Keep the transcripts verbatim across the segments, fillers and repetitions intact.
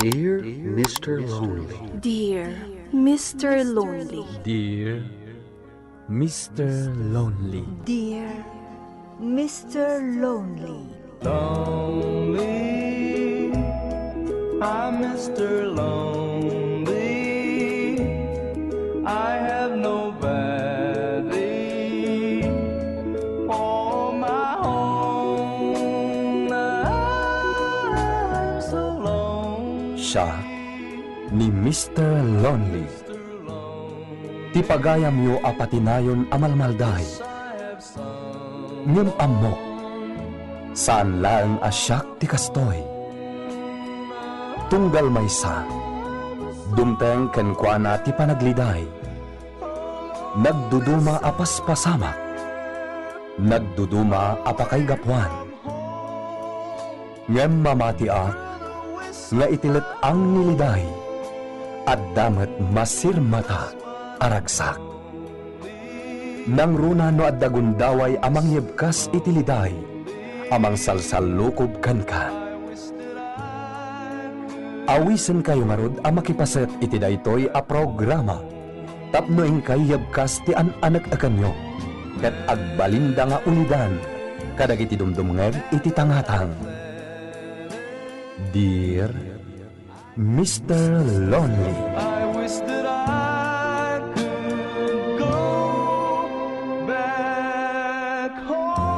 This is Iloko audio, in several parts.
Dear Mister Lonely. Dear Mister Lonely. Dear Mister Lonely. Dear Mister Lonely. Lonely, I'm Mister Lonely. I have nobody for my own. I'm so lonely. Siak ni Mister Lonely. Ti pagayamyo a patinayon a malmalday. Ngem ammok, saan laeng a siak ti kastoy. Tunggal maysa, dumteng kenkuana ti panagliday. Nagduduma a paspasamak. Nagduduma a pakaigapuan. Ngem mamatiak nga iti let-ang ni liday, adda met masirmata a ragsak. Nangruna no adda gundaway a mangyebkas iti liday a mangsalsallukob kenka. Awisenkayo ngarud a makipaset iti daytoy a programa tapno inkay yebkas ti an-aneknekanyo ket agbalinda nga ulidan kadagiti dumdumngeg iti tangatang. Dear Mister Lonely. I wish that I could go back home.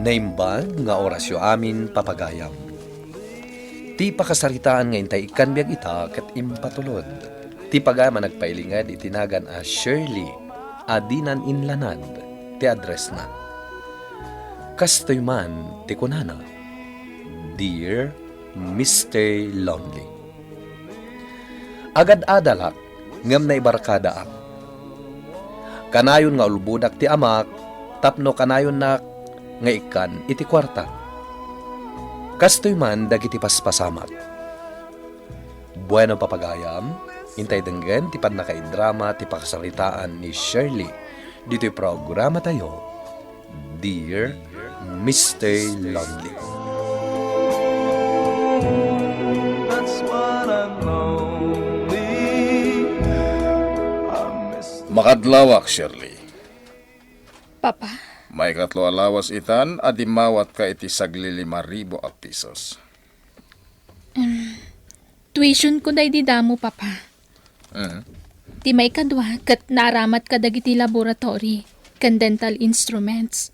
Naimbag nga orasyo amin, papagayam. Ti pakasaritaan nga intay ikkan biag ita ket impatulod ti pagayam a nagpailinged iti nagan a Shirley a dinan inlanad ti addressna. Kastoy man ti kunana, "Dear Mister Lonely." Agad-adalak ngem naibarkadaak. Kanayon nga ulbodak ti amak tapno kanayonnak nga ikkan iti kuarta. Kastoy man dagiti paspasamak. Bueno, papagayam, intay denggen ti pannakaidrama ti pakasaritaan ni Shirley ditoy programatayo, Dear Mister Lonely. Makadlawak, Shirley. Papa? Maikatlo a lawas itan a dimmawatka iti saglilima ribu a pisos. Em, tuition ko daydi damo, Papa. Mhm. Ti maikadua, ket naaramat kadagiti laboratory ken dental instruments.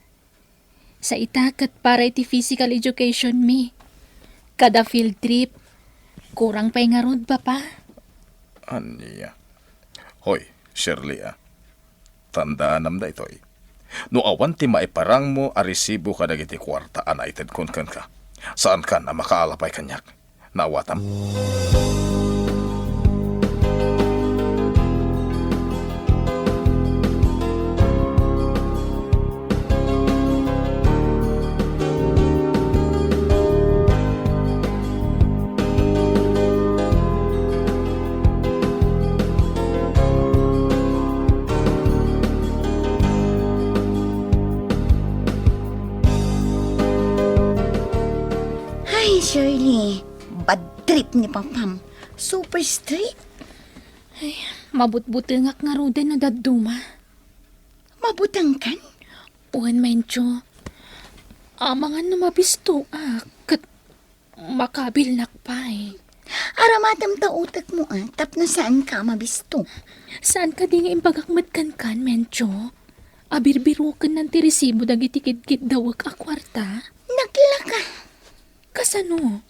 Sa ita, ket para iti physical education mi. Kada field trip, kurang pay ngarud, Papa. Ania? Hoy, Shirley, a. Tandaanam daytoy. No awan ti maiparangmo a resibo kadagiti kuarta a naitedkon kenka, saankan a makaalapay kaniak. Naawatam? Ay, Shirley, bad trip ni Papam. Super strict. Ay, mabutbutengak ngaruden no dadduma. Mabutengkan? Wen, Mencho. Amangan no mabistoak, ket makabilnak pay. Aramatem ta utekmo, a, tapno saanka a mabisto. Saan kadi nga imbagak met kenkan, Mencho? A birbirokennan ti resibo dagiti kidkiddawek a kuarta? Naglaka. Kasano?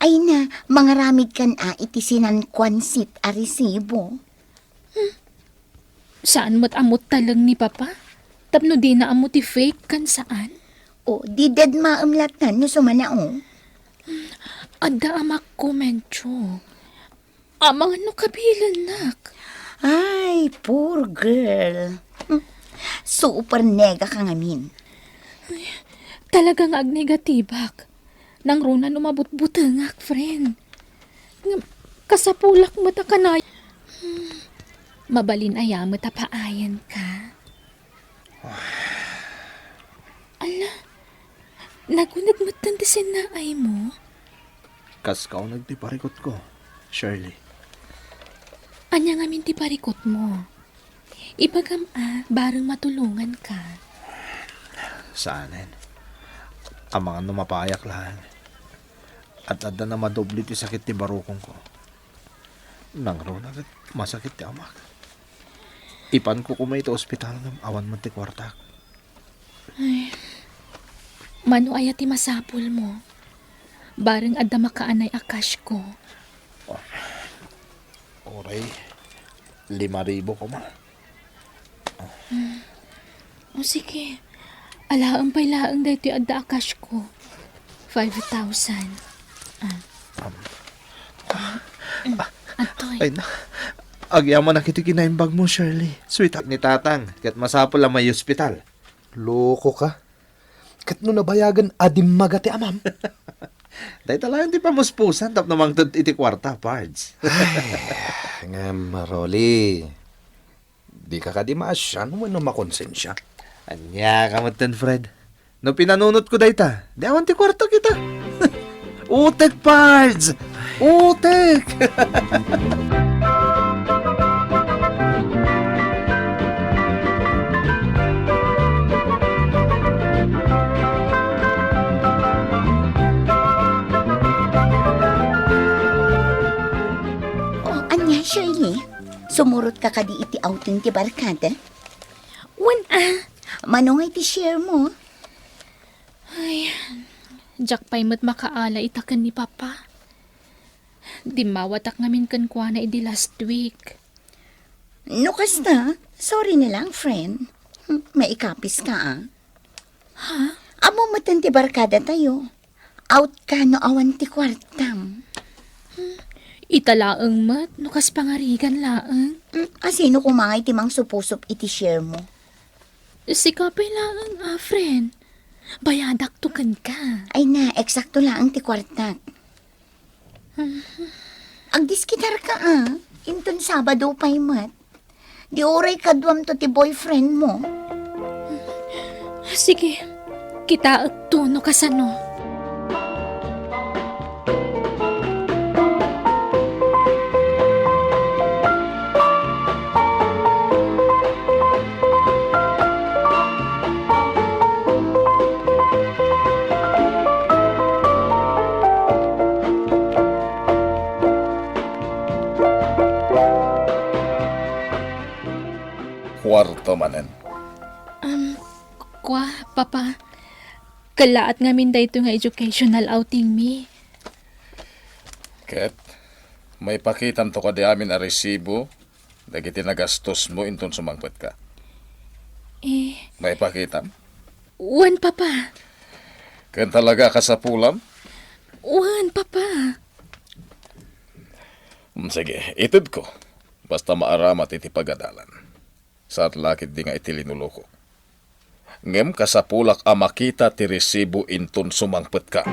Ay na, mangaramidkan a iti sinankuansit a resibo. Hmm. Saan met a muttaleng ni Papa? Tapno dina ammo ti fake ken saan? O, di dedmaem latta no sumanaw. Hmm. Adda amakko, Mencho. Amangan no kabilennak. Ay, poor girl. Hmm. Super nega ka ngamin. Talaga nga agnegatibak. Nangruna no mabutbutengak, friend. Ngem, kasapulak met a kanay-, Hmm. Mabalin aya met a paayanka? Ala, naguneg metten ti sennaaymo? Kas kauneg ti parikutko, Shirley. Ania ngamin ti parikutmo? Ibagam a, bareng matulonganka. Saanen. Amangan no mapayak laeng. Ad-adda a madoble ti sakit ti barukongko. Nangruna ket masakit ti amak. Ipanko koma iti ospital ngem awan met ti kuartak. Ay, mano aya ti masapulmo? Bareng adda makaanay a cashko. Uray, lima ribu koma. Hmm. O sige, alaem pay laeng daytoy adda a cashko. Five thousand. Ah. Um. Mm, adtoy. Ay na. Agyamanak iti kinaimbagmo, Shirley. Sweetheart ni Tatang, ket masapul a maiospital. Loko ka. Ket no nabayagen a dimmaga ti amam? Dayta laeng ti pamuspusan tapno mangted iti kuarta, Pards. Ay, ngem, Rolly, dika kadi maasian wenno makonsensia? Ania ka metten, Fred? No pinanunotko dayta, di awan ti kuarta kita. Utek, Pards! Utek! O, ania, Shirley? Sumurot ka kadi iti outing ti barkada? Wen a. Mano nga iti share mo? Ay, diak pay met makaala ita ken ni Papa. Dimmawatak ngamin kenkuana idi last week. No kasta, sorry na lang, friend. Hmm, maikapis ka, ah. Ha? Ammo metten ti barkadatayo. Out ka no awan ti kuartam. Hmm, ita laeng met, no kas pangarigan laeng. Hmm, a sino koma nga iti mangsupusup iti share mo? Sika pay laeng, ah, friend. Bayadakto kenka. Ay na, eksakto laeng ti kuartak. Agdiskitarka, ah. Inton Sabado pay met. Di uray kaduamto ti boyfriend mo. Sige, kitaekto no kasano. Kuarto manen. Um, kua, Papa. Kellaat ngamin daytoy nga educational outing mi. Ket, maipakitamto kadi amin a resibo dagiti nagastosmo inton sumangpetka? Eh. Maipakitam? Wen, Papa. Ken talaga a kasapulam? Wen, Papa. Mm, sige, itedko. Basta maaramat iti pagadalan. Saat la ketdi nga iti linulokok. Ngem kasapulak a makita ti resibo inton sumangpetka.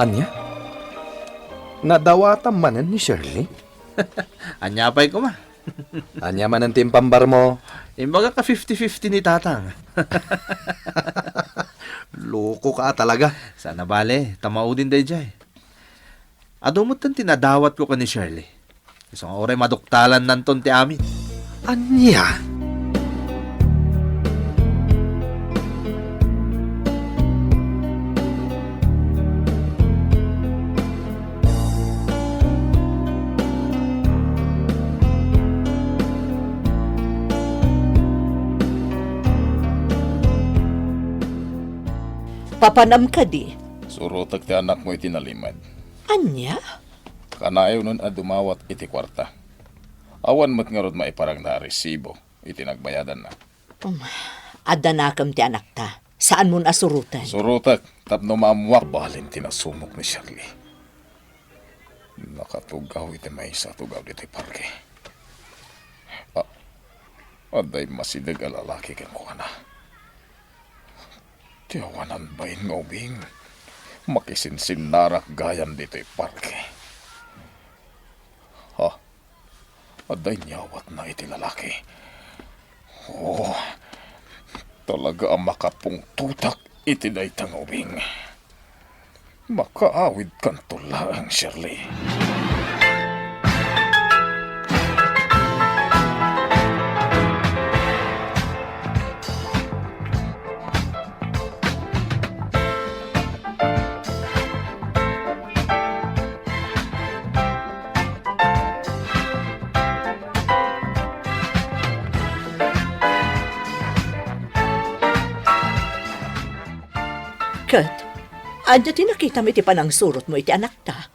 Ania? Nadawatam manen ni Shirley? Ania pay koma? Ania manen ti impambarmo? Imbagak a fifty fifty ni Tatang. Loko ka talaga. Saan a bale, ta maudin daydiay. Adu metten ti nadawatko ken ni Shirley. Isu nga uray maduktalannanton ti amin. Ania? Papanam kadi? Surotek ti anakmo iti nalimed. Ania? Kanayon a dumawat iti kuarta. Awan met ngarud maiparangna a resibo iti nagbayadanna. Um, adda nakem ti anakta. Saanmon a suroten? Surotek, tapno maammuak. Balin ti nasumok ni Shirley. Nakatugaw iti maysa a tugaw ditoy parke. A-, adda immasideg a lalaki kenkuana. Ti awanan bain nga ubing, makisinsinnarak gayam ditoy parke. Ha? Adda inyawatna iti lalaki. Oh, talaga a makapungtotak iti dayta nga ubing. Makaawidkanto laeng, Shirley. Ket, ania ti nakitam iti panangsurotmo iti anakta?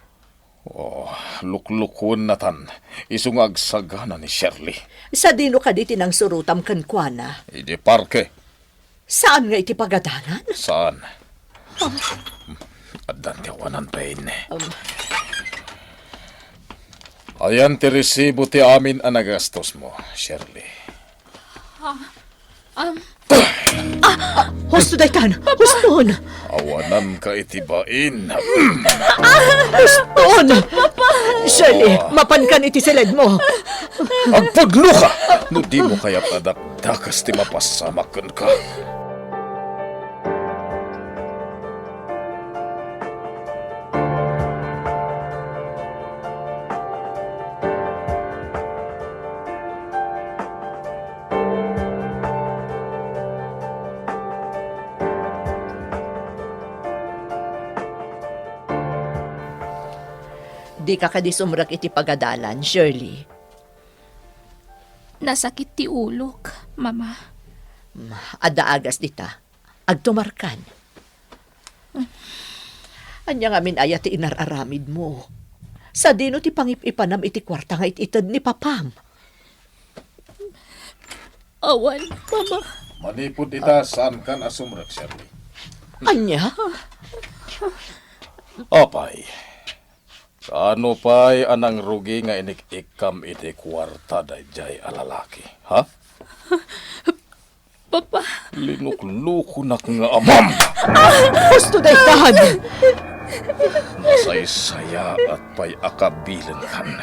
Oh, luklukuennatan. Isu nga agsagana ni Shirley. Sadino kadi ti nangsurotam kenkuana? Idi parke. Saan nga iti pagadalan? Saan? Addan ti awanan bain. Um. Ayan ti resibo ti amin a nagastosmo, Shirley. Ah, um. Ah, husto daytan! Huston! Awananka iti bain. Huston! Shirley, mapankan iti siledmo. Agpudnoka! No dimo kayat a dakdakas ti mapasamak kenka. Dika kadi sumrek iti pagadalan, Shirley? Nasakit ti ulok, Mama. Adda agas dita. Agtumarkan. Ania ngamin aya ti inar-aramidmo? Sadino ti pangip-ipanam iti kuarta nga it-ited ni papam? Awan, Mama. Manipud ita, saankan a sumrek, Shirley. Ania? Apay, kaano pay a nangrugi nga inik-ikkam iti kuarta daydiay a lalaki, ha? Papa. Linuklukonak nga amam! Ah, husto daytan! Nasaysayaat pay a kabilenkan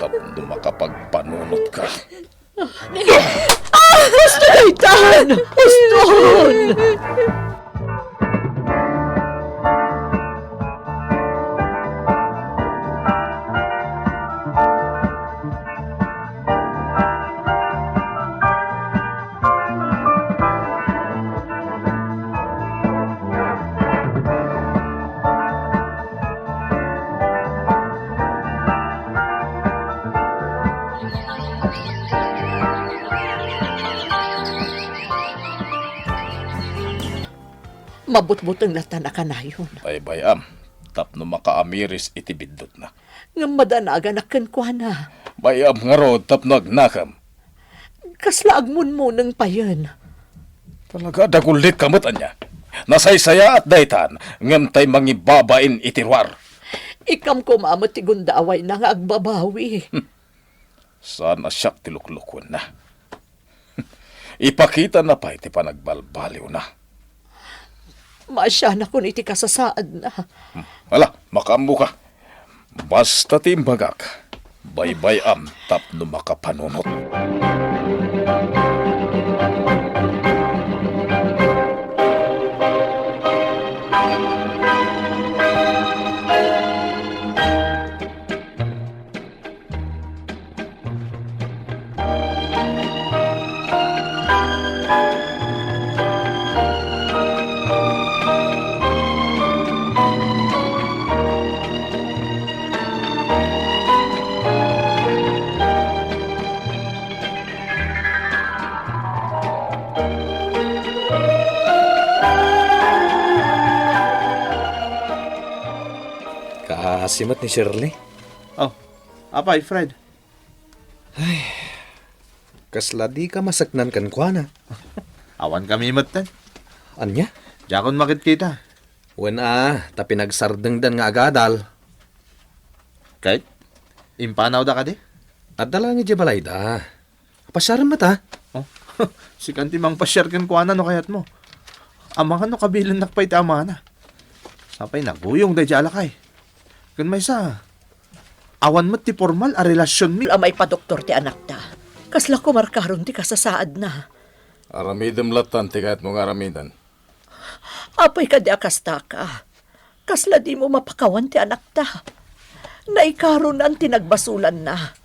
tapno makapagpanunotka. Ah, husto daytan! Huston! Mabutbuteng latta a kanayon. Baybay-am, tapno makaamiris iti biddutna. Ngem madanaganak kenkuana. Bay-am ngarud tapno agnakem. Kasla agmunmuneng payen. Talaga, dagullitka met ania? Nasaysayaat daytan, ngem tay mangibabain iti ruar. Ikkam koma met ti gundawayna nga agbabawi. Hmm. Saan a siak ti luklukuenna. Ipakitana pay ti panagbalbaliwna. Maasianakon iti kasasaadna. Hmm. Ala, makaammoka. Basta ti imbagak, baybay-am tapno makapanunot. Asi met ni Shirley. Oh, apay, Fred? Kasla dika maseknan kenkuana. Awan kami metten. Ania? Diakon makitkita. Wen a, ta pinagsardengdan nga agadal. Ket? Impanawda kadi? Adda laeng idiay balayda. Pasiaren met, a? Oh, sikan ti mangpasiar kenkuana no kayatmo. Amangan no kabilennak pay ti amana. Sapay naguyong daydiay a lakay. Ken maysa, awan met ti pormal a relasionmi. A maipadoktor ti anakta. Kasla kumarkaron ti kasasaadna. Aramidem lattan ti kayatmo nga aramiden. Apay kadi a kastaka? Kasla dimo mapakawan ti anakta. Naikaronan ti nagbasolanna.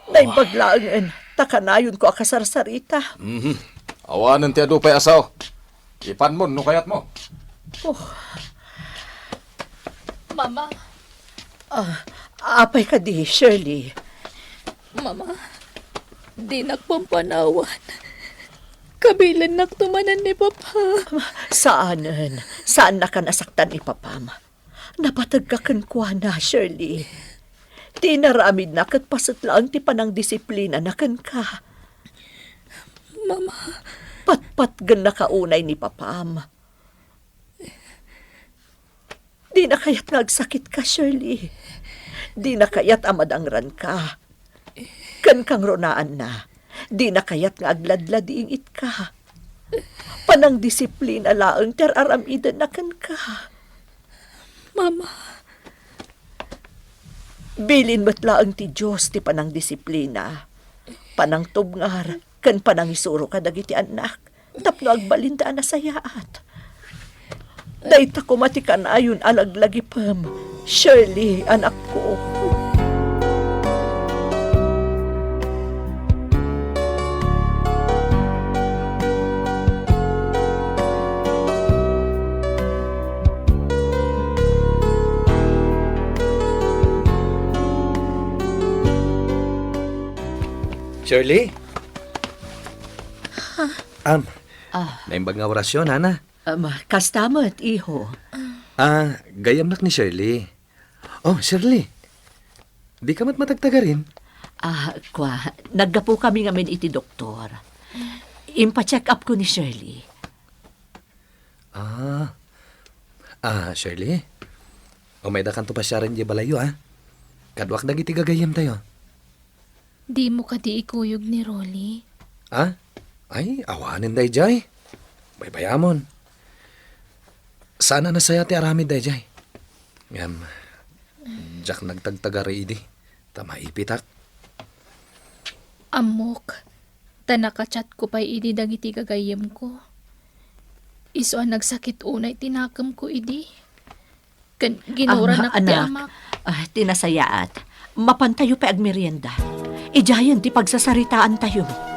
Naimbag laengen ta kanayonko a kasarsarita. Mhm. Awanen ti adu pay a sao. Ipanmon no kayatmo. Oh. Mama. Ah, apay kadi, Shirley? Mama, dinak pampanawan. Kabilennakto manen ni Papa. Saanen. Saannakan a saktan ni Papam. Napategka kenkuana, Shirley. Ti inaramidna ket paset laeng ti panangdisiplinana kenka. Mama. Patpatgennaka unay ni Papam. Dina kayat nga agsakitka, Shirley. Dina kayat a madangranka. Ken kangrunaanna, dina kayat nga agladladiingitka. Panangdisiplina laeng ti ar-aramidenna kenka. Mama. Bilin met laeng ti Dios ti panangdisiplina, panangtubngar, ken panangisuro kadagiti annak tapno agbalinda a nasayaat. Dayta koma ti kanayon a laglagipem, Shirley, anakko. Shirley? Am, Ah. Naimbag nga orasyon, Ana. Am, kasta met, iho. Ah, gayyemnak ni Shirley. Oh, Shirley. Dika met matagtagarin? Ah, kua, naggapu kami ngamin iti doktor. Impa-check up ko ni Shirley. Ah. Ah, Shirley. Umaydakanto pasiaren diay balayyo, ah. Kaduak dagiti gagayyemtayo. Dimo kadi ikuyog ni Rolly? Ah? Ay, awanen daydiay. Baybayamon. Saan a nasayaat ti aramid daydiay. Ngem, diak nagtagtagari idi, ta maipitak. Ammok, ta naka-chatko pay idi dagiti gagayyemko. Isu a nagsakit unay ti nakemko idi. Ken ginuranak ti amak. Ah, ti nasayaat. Mapantayo pay agmerienda. Idiayen ti pagsasaritaantayo.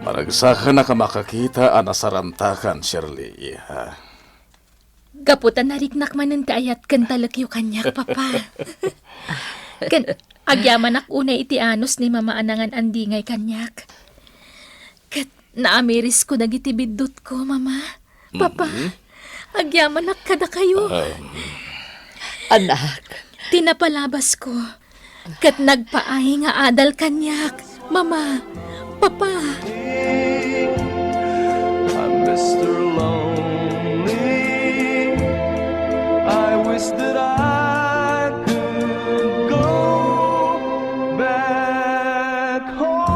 Maragsakan a makakita a nasarantakan, Shirley, iha. Gapu ta nariknak manen ti ayat ken talekyo kaniak, Papa. Ken agyamanak unay iti anus ni Mama a nangan-andingay kaniak. Ket naamirisko dagiti biddutko, Mama. Papa, mm-hmm, agyamanak kadakayo. Um. Anak. Ti napalabasko. Ket nagpaay nga adal kaniak, Mama, Papa. I'm Mister Lonely. I wish that I could go back home.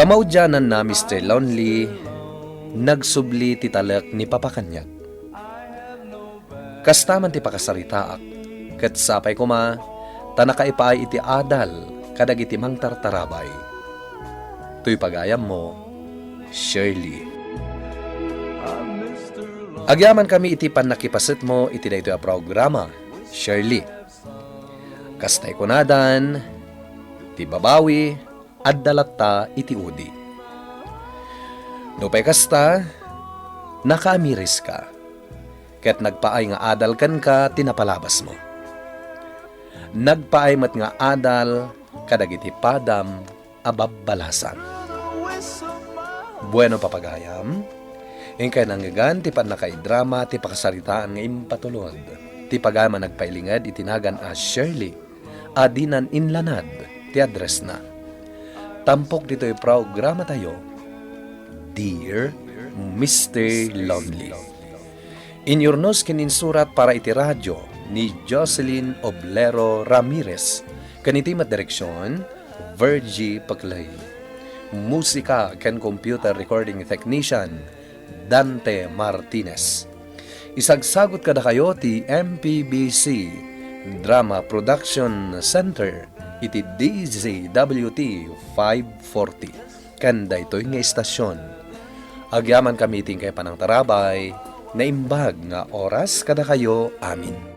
Pamaudiananna, Mister Lonely, nagsubli ti talek ni Papa kaniak. Kasta man ti pakasaritaak, ket sapay koma ta nakaipaay iti adal kadagiti mangtartarabay. Toy pagayammo, Shirley. Agyamankami iti pannakipasetmo iti daytoy a programa, Shirley. Kastay kunadan, ti babawi, adda latta iti udi. Nupay kasta, nakaamiriska, ket nagpaay nga adal kenka ti napalabasmo. Nagpaay met nga adal kadagiti padam a babbalasang. Bueno, papagayam, inkay nangngegan ti pannakaidrama ti pakasaritaan nga impatulod ti pagayam a nagpailinged iti nagan a Shirley a dinan inlanad ti addressna. Tampok ditoy programatayo, Dear Mister Lonely. Inyurnos ken insurat para iti radio ni Jocelyn Oblero Ramirez, ken iti met direksion, Virgie Paclay. Musika ken computer recording technician, Dante Martinez. Isagsagut kadakayo ti M P B C Drama Production Center iti D Z W T five forty ken daytoy nga istasyon. Agyamankami iti inkay panangtarabay, naimbag nga oras kadakayo amin.